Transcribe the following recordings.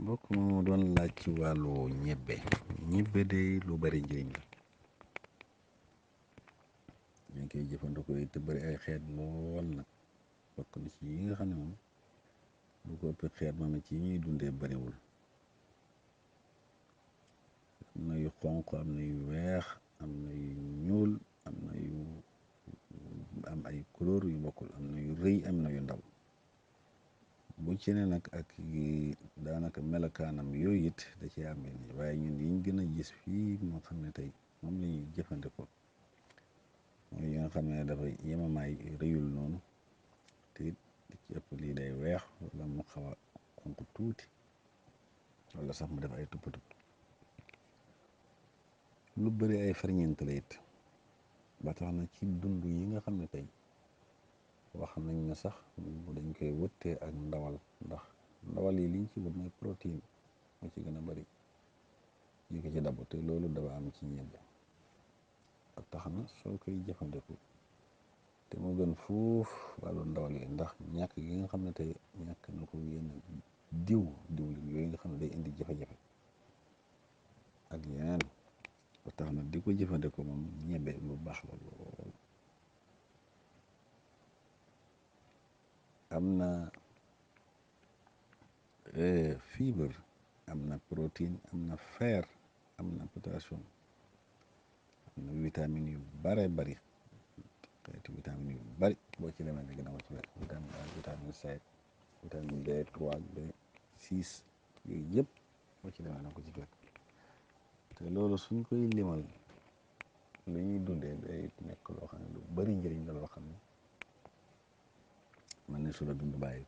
mbokk mu doon laaj ci wàllu ñebbe day lu bari njëriñ la ñu ngi koy jëfandikoo te bari ay xeet lool nag bokk na ci yi nga xam ne moom lu ko ëpp xeet moom ci ñuy dundee bariwul am na yu xonq am na yu weex am na yu ñuul am na yu am ay couleur yu bokkul am na yu rëy am na yu ndaw bu ci ne nag ak daanaka melokaanam yooyu it da ci am waaye ñun yiñ gën a gis fii moo xam ne tey moom la ñuy jëfandikoo mooy yi nga xam ne dafa yemamaay rëyul noonu te it di ci ëpp lii day weex wala mu xaw a xonq tuuti wala sax mu def ay tupp lu bëri ay ferñeent la it ba tax na ci dund yi nga xam ne tey wax nañ ne sax dañ koy wëttee ak ndawal ndax ndawal yi liñ ci wut mooy protéine moo ci gën a bari ñu ko ci dabu te loolu dafa am ci ñebbe ba tax na soo koy jëfandiku te mu gën fuuf wàllu ndawal yi ndax ñàkk gi nga xam ne tey ñàkk na ko yenn diwlin yooyu nga xam ne day indi jafe-jafe ak yeneen ba tax na di ko jëfandikoo moom ñebbe lu baax la lool am na fibre am na protéine am na fer am na potassium am na vitamine yu bare bari xeeti vitamine yu bari boo ci demee ne gën a ko ci wet vitamine A vitamine C vitamine B3 B6 yooyu yëpp boo ci demee na ko ci fekk te loolu suñ koy limal lu ñuy dundee day nekk loo xam ne lu bari njëriñ la loo xam ne man ne su la dund bàyyi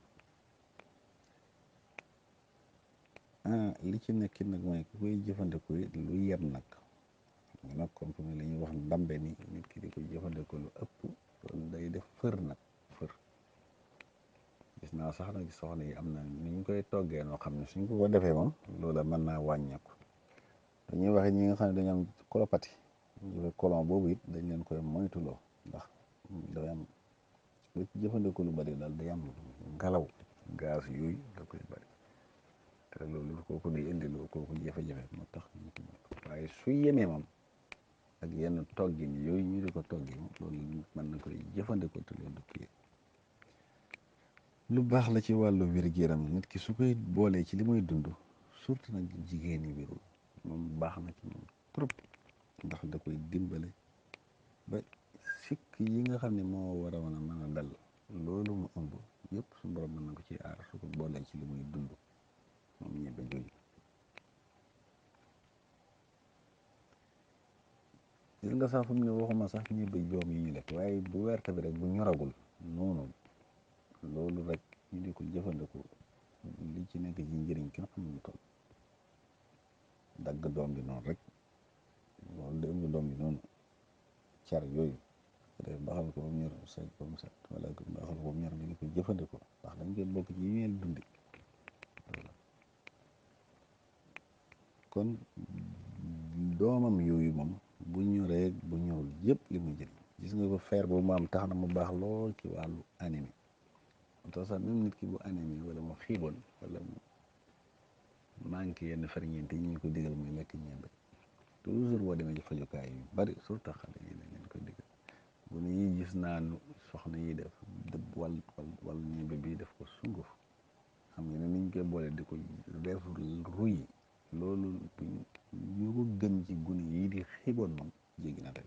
li ci nekk nag mooy ku koy jëfandikoo it lu yem nag nga nag comprimé li ñuy wax ndambe ni nit ki di ko jëfandikoo lu ëpp loolu day def fër nag gis naa sax nag soxna yi am na ni ñu koy toggee noo xam ne suñ ko defee moom loola mën naa wàññeeku dañuy waxe ñi nga xam ne dañu am colopathie ñu colon boobu it dañ leen koy moytuloo ndax dafay am lu ci jëfandikoo lu bari daal day am ngelaw gaz yooyu da koy bari te loolu kooku day indi lu kooku jafe-jafe moo tax waaye su yemee moom ak yenn toggin yooyu ñu di ko toggi moom loolu mën na koy jëfandikoo te loolu kii lu baax la ci wàllu wér-gu-yaram nit ki su koy boolee ci li muy dund surtout nag jigéen ñi wérul moom baax na ci moom trop ndax da koy dimbale ba sikk yi nga xam ne moo war a mën a dal loolu mu ëmb yëpp su borom mën na ko ci aar su ko boolee ci li muy dund moom ñebe jooju gis nga sax fu mu ne waxuma sax ñebe joom yi ñu lekk waaye bu werte bi rek bu ñoragul noonu loolu rek ñu di ko jëfandiku li ci nekk ci njëriñ kenn xam nu toll dagg doom bi noonu rek loolu de ëmb doom bi noonu car yooyu def baxal ko ba mu ñor seet ba mu set wala baxal ko ba mu ñor nga di ko jëfandikoo ndax dañ koy bokk ci yi ñeel dundi kon doomam yooyu moom bu ñoree bu ñorul yëpp li muy jëriñ gis nga ko fer boobu mu am tax na mu baax lool ci wàllu anémie tax sax même nit ki bu anémie wala mu xiiboon wala mu manqué yenn ferñeent yi ñu ko digal muy lekk ñebe toujours boo demee ci fajukaay yu bari surtout xale yi lañ leen koy digal bu ne yi gis naa soxna yi def dëbb wal ñebe bi def ko sunguf xam nga ne niñ koy boole di ko def ruy loolu ñu ko gën ci gune yi di xiiboon moom jéggi na tey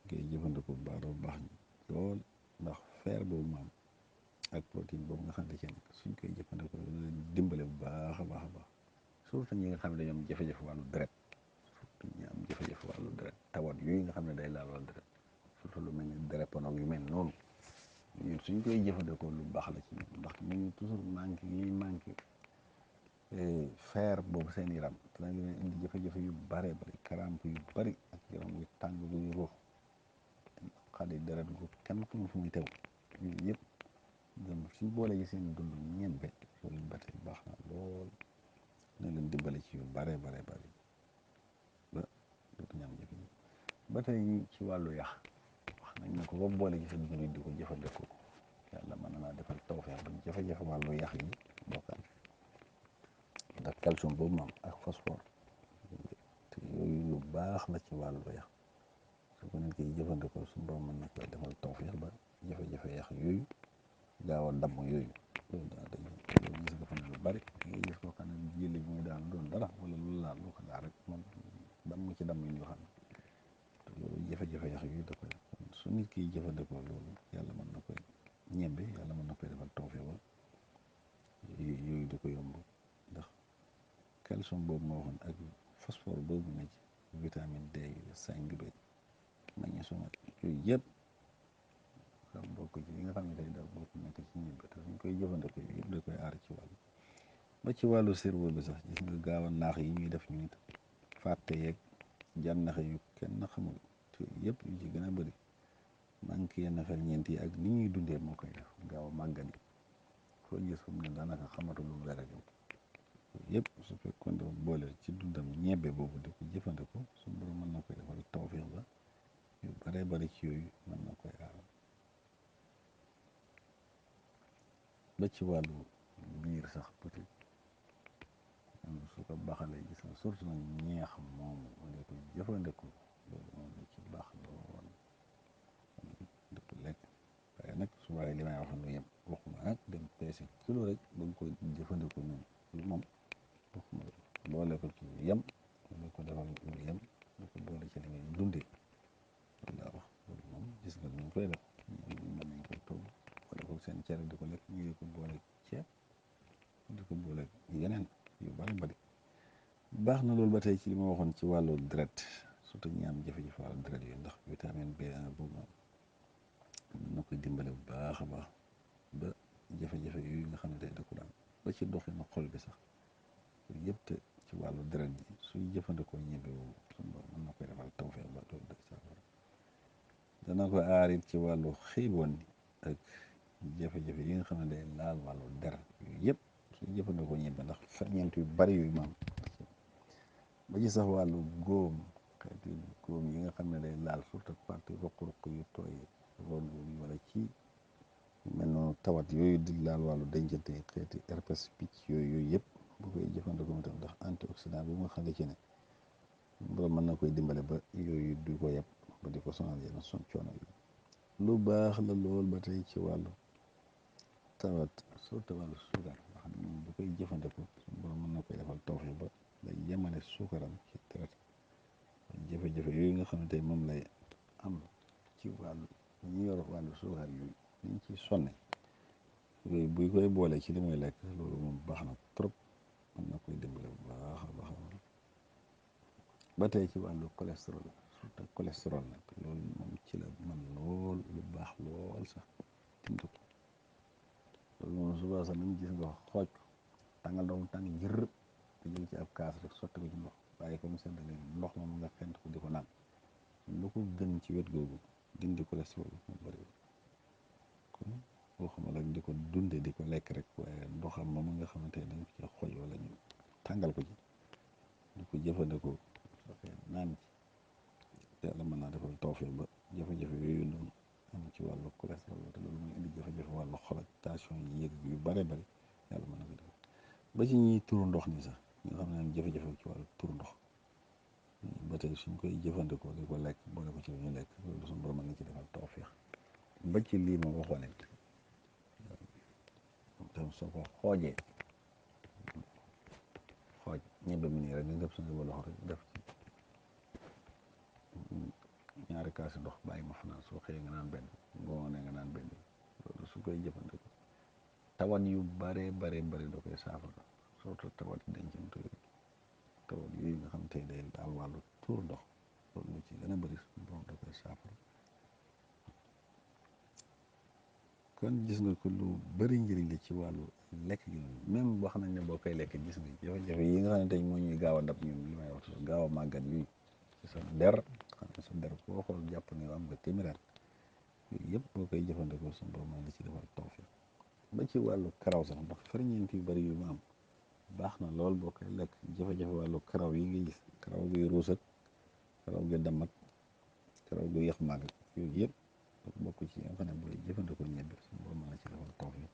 koy jëfandikoo bu baax dafa baax lool ndax fer boobu maam ak protéine boobu nga xam ne ci nekk suñ koy jëfandikoo leen dimbale bu baax a baax a baax surtout ñi nga xam ne dañoo am jafe-jafe wàllu deret surtout ñi am jafe-jafe wàllu deret tawat yooyu nga xam ne day laal wàllu deret surtout lu mel ni drépano yu mel noonu ñun suñ koy jëfandikoo lu baax la ci ñun ndax ñu toujours manqué yi manqué fer boobu seen yaram dana leen indi jafe-jafe yu bare bari karamp yu bari ak yaram yu tàng buy ruux xale deret gu kenn xamul fu muy tew yooyu yëpp dem suñ boole yi seen dund ñebbe loolu ba tey baax na lool na leen dimbale ci yu bare bari ba dootu ñam jafe ba tey ci wàllu yax wax nañ ne ko ba boole ci seen dund di ko jëfandikoo yàlla mën na naa defal tawfeex ba jafe-jafe wàllu yax yi bokkal calcium boobu maam ak phosphore te yooyu lu baax la ci wàllu yax su ko nit ki jëfandikoo suñu borom mën na koy defal tawfeex ba jafe-jafe yax yooyu gaaw a damm yooyu loolu daal dañu loolu gis nga fa ne lu bari nga gis ko xam ne jëli bi muy daal doon dara wala lu laal lu ko daal rek moom damm ci damm yi ñu xam te loolu jafe-jafe yax yooyu da koy su nit ki jëfandikoo loolu yàlla mën na koy ñebbe yàlla mën na koy defal tawfeex ba yooyu da ko yomb ndax calcium boobu ma waxoon ak phosphore boobu na ci vitamine D cinq bi magnésium yooyu yëpp xam bokk ci li nga xam ne day daal bokk nekk ci ñebe te suñ koy jëfandikoo yooyu yëpp da koy aar ci wàllu ba ci wàllu cerveau bi sax gis nga gaaw a naax yi ñuy def ñu nit fàtte yeeg jànnaxe yu kenn xamul te yëpp yu ci gën a bëri manqué yenn ferñeent yi ak ni ñuy dundee moo koy def gaaw a màggali foo gis fu mu ne daanaka xamatu lu mu leer ak yëpp su fekkoon dafa boole ci dundam ñebe boobu di ko jëfandikoo suñu borom mën na koy defal tawfeex ba yu baree bari ci yooyu mën na koy aar ba ci wàllu biir sax peut-être su ko baxalee gis nga surtout nag ñeex moomu di ko jëfandikoo loolu moom la ci baax lool di ko lekk waaye nag su waaye li may wax lu yem waxuma nag dem peese kilo rek ba nga koy jëfandikoo noonu lu moom waxuma boole ko ci lu yem lu ko defal lu yem lu ko boole ci li ngay dundee loolu laa wax loolu moom gis nga ñu koy def mën nañ koy togg boole ko seen cere di ko lekk ñu di ko boole ceeb di ko boole yeneen yu bari bari baax na loolu ba tey ci li ma waxoon ci wàllu deret surtout ñi am jafe-jafe wàllu deret yooyu ndax vitamine B1 boobu mën na koy dimbale bu baax a baax ba jafe-jafe yooyu nga xam ne day da ko daan ba ci doxinu xol bi sax yooyu yëpp te ci wàllu deret ji suy jëfandikoo ñebe boobu suñu borom mën na koy defal tawfeex ba loolu day saafara dana ko aar it ci wàllu xiiboon ak jafe-jafe yi nga xam ne day laal wàllu der yooyu yëpp suy jëfandikoo ñebe ndax ferñeent yu bari yooyu maam ba ci sax wàllu góom xeeti góom yi nga xam ne day laal surtout partie ruq-ruq yu tooy loolu wala ci mel noonu tawat yooyu di laal wàllu dencante xeeti herpes picc yooyu yëpp bu koy jëfandikoo tam ndax antioxydant bu nga xam ne ci ne borom mën na koy dimbale ba yooyu du ko yeb ba di ko sonal yenn son coono yi lu baax la lool ba tey ci wàllu tawat surtout wàllu suukar nga xam ne moom bu koy jëfandikoo borom mën na koy defal tawfeex ba day yemale suukaram ci deret jafe-jafe yooyu nga xam ne tey moom lay am ci wàllu ñi yor wàllu suukar yooyu niñ ci sonne yooyu buy koy boole ci li muy lekk loolu moom baax na trop mën na koy dimbale bu baax a baax ba tey ci wàllu cholestérol surtout cholestérol nag loolu moom ci la man lool lu baax lool sax dindi ko loolu moom subaa sax nañ gis nga xooj ko tàngal ndox mu tàng jër nga jël ci ab kaas rek sotti ko ci ndox waaye comme sedd léegi ndox moom nga xent ko di ko naan lu ko gën ci wet googu dindi cholestérol mu bëri kon waxuma la di ko dunde di ko lekk rek waaye ndoxam moom nga xamante ne dañ ko ci xooj wala ñu tàngal ko ci di ko jëfandikoo safee naan ci yàlla mën naa defal tawfeex ba jafe-jafe yooyu noonu am ci wàllu cholestérol te loolu mooy indi jafe-jafe wàllu xol ak tension yi yëg yu bare bari yàlla mën na ko defal ba ci ñiy turu ndox ni sax ñi nga xam ne am jafe-jafe ci wàllu turu ndox ba tey suñ koy jëfandikoo di ko lekk boole ko ci lu ñu lekk loolu suñu borom mën na ci defal tawfeex ba ci lii ma waxoon it tam soo ko xoojee xooj ñebe mi nii rek ni def suñu loxo rek def ci ñaari kaasi ndox bàyyi ma fanaan soo xëyee nga naan benn ngoonee nga naan benn loolu su koy jëfandikoo tawat yu bare bare bare da koy saafara surtout tawat dencante yooyu tawat yooyu nga xam tey day daal wàllu tuur ndox loolu lu ci gën a bëri suñu borom da koy saafara kon gis nga ko lu bëri njëriñ la ci wàllu lekk gi même wax nañ ne boo koy lekk gis nga jafe-jafe yi nga xam ne tey moo ñuy gaaw a dab ñun li may wax gaaw a màggat yi ci sa der xam ne sa der boo xool jàpp ne am nga téeméer yooyu yëpp boo koy jëfandikoo suñu borom mën na ci defal tawfeex ba ci wàllu karaw sax ndax ferñeent yu bëri yu ma am baax na lool boo koy lekk jafe-jafe wàllu karaw yi nga gis karaw guy ruus ak karaw guy damm ak karaw guy yéex màgg yooyu yëpp bokk ci nga xam ne booy jëfandikoo ñebe suñu borom mën na ci defal tawfeex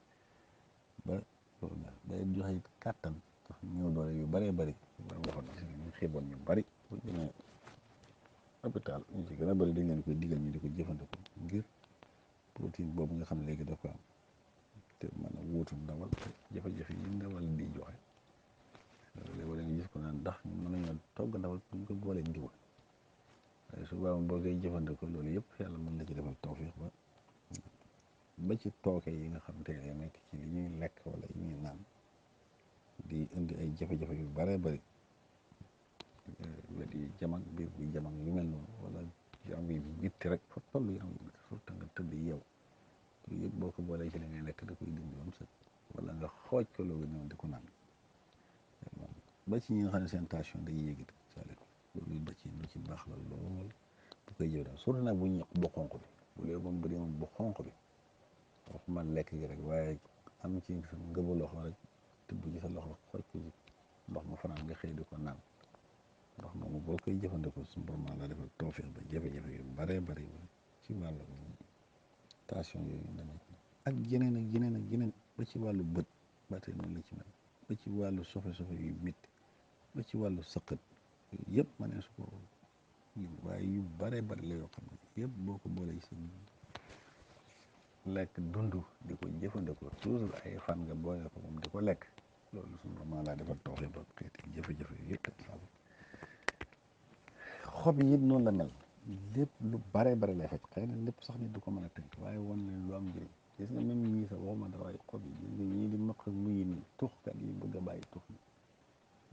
ba loolu la day joxe kàttan ndax ñëw doole yu bëree bëri ba waxoon gis nga ñu xiiboon ñu bëri bu demee hôpital ñu ci gën a bëri dañ leen koy digal ñu di ko jëfandikoo ngir protéine boobu nga xam ne léegi daf ko am te mën a wuutu ndawal te jafe-jafe yi ndawal di joxe léegi wala nga gis ko naan ndax mën nañoo togg ndawal buñ ko boolee ndiwal waaye su boobaa boo koy jëfandikoo loolu yëpp yàlla mën na ci defal tawfiix ba ci tooke yi nga xam te ne nekk ci li ñuy lekk wala yi ñuy naan di indi ay jafe-jafe yu bëree bëri wet yi jamag biir bi jamag yu mel noonu wala yaram bi bitti rek fa toll yaram bi bitti surtout nga tëdd yow loolu yëpp boo ko boolee ci li ngay lekk da koy dindi bam set wala nga xooj ko looga ñëw di ko naan ba ci ñi nga xam ne seen tension day yéegit saalik loolu ba ci lu ci baax la lool bu koy jëw daal surtout nag bu ñëq bu xonq bi bu lee moom bëri moom bu xonq bi waxuma lekk gi rek waaye am ci ngëbu loxo rek tibb ci sa loxo xooj ko ci ndox mu fanaan nga xëy di ko naan ndox moomu boo koy jëfandikoo suñu borom la defal tawfeex ba jafe-jafe yu baree bari ci wàllu tension yooyu dana ak yeneen ak yeneen ak yeneen ba ci wàllu bët ba tey noonu la ci mel ba ci wàllu sofe-sofe yu métti ba ci wàllu sëqët yëpp ma ne su ko waaye yu baree bari la yoo xam ne yëpp boo ko boolee sa lekk dund di ko jëfandikoo toujours ay fan nga boole ko moom di ko lekk loolu suñu borom laa defal tawfeex ba xeeti jafe-jafe yëpp xob yi it noonu la mel lépp lu bare bare lay faj xëy na lépp sax nit du ko mën a tënk waaye wan leen lu am njëriñ gis nga même ñii sax waxuma dara waaye xob yi gis nga ñii di maq muy nii tuxkat yi bëgg a bàyyi tux mi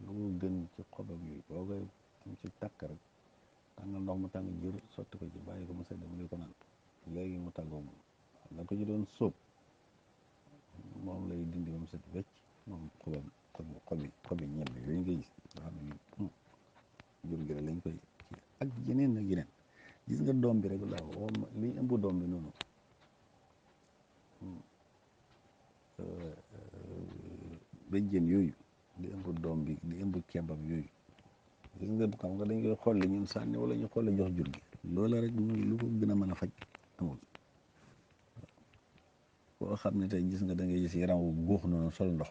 lu gën ci xobam yooyu boo koy am ci takk rek tàngal ndox mu tàng jër sotti ko ci bàyyi ko mu sedd mu di ko naan léegi mu tàggoo moom la ko ci doon sóob moom lay dindi ba mu set wecc moom xobam xobi ñebe yooyu nga gis nga xam ne jur gi rek lañ koy ak yeneen ak yeneen gis nga doom bi rek laa wax liy ëmb doom bi noonu béjjén yooyu di ëmb doom bi di ëmb kembam yooyu gis nga xam nga dañ koy xolli ñun sànni wala ñu xolli jox jur gi loola rek lu ko gën a mën a faj amul koo xam ne tey gis nga da ngay gis yaram wu guux noonu sol ndox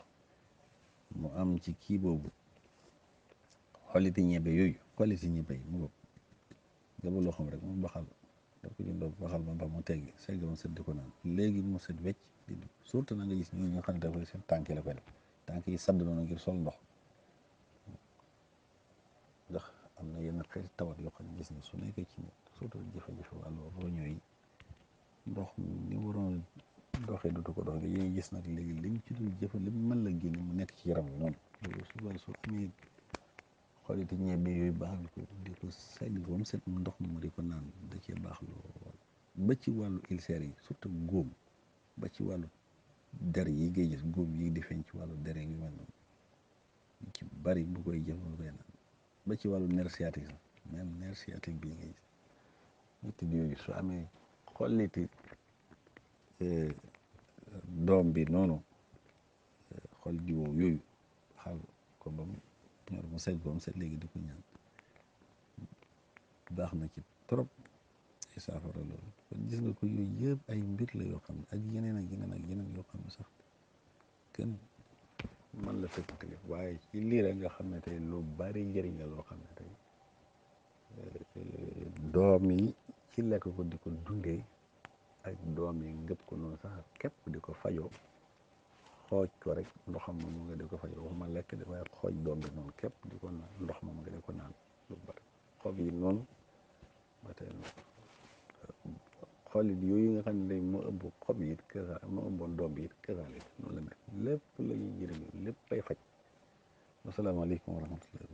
mu am ci kii boobu xolliti ñebe yooyu xolliti ñebe yi mu bopp gaba loo xam rek mu baxal daf ko ci ndox baxal ba mu teggi segg ma set di ko naan léegi mu set wecc surtout na nga gis ñi nga xam ne dafay seen tànk yi la koy def tànk yi sadd noonu ngir sol ndox ndax am na yenn xeeti tawat yoo xam ne gis nga su nekkee ci nit surtout jafe-jafe wàllu roño yi ndox ni waroon doxee dutu ko dox nga yéen gis nag léegi lim ci dul jëfa lim mën la génne mu nekk ci yaram bi noonu loolu souvent su amee xooliti ñebe yooyu baaxal ko di ko segg ba mu set ndox mu di ko naan da cee baax lool ba ci wàllu ulcère yi surtout góom ba ci wàllu der yi ngay gis góom yi di feeñ ci wàllu der yu mel noonu ci bari bu koy jëf bu koy naan ba ci wàllu nerf sciatique sax même nerf sciatique bii ngay gis métti yooyu su amee xolliti doom bi noonu xol jiwoo yooyu xaal ko ba mu ñor mu set ba mu set léegi di ko ñaan baax na ci trop ay saafara loolu kon gis nga ko yooyu yëpp ay mbir la yoo xam ne ak yeneen ak yeneen ak yeneen yoo xam ne sax kenn man la tëkkale waaye ci lii rek nga xam ne tey lu bari njëriñ la loo xam ne tey doom yi ci lekk ko di ko dundee ak doom yi ngëpp ko noonu sax képp di ko fajoo xooj ko rek ndoxam moom nga di ko fajoo waxuma lekk de waaye xooj doom bi noonu képp di ko naan ndox moom nga di ko naan lu bari xob yi noonu ba tey xolit yooyu nga xam ne day moo ëmb xob yi it kesa moo ëmboon doom bi it kesaale noonu la mel lépp la ñuy jëriñoo lépp lay faj wasalaamaaleykum wa rahmatullahi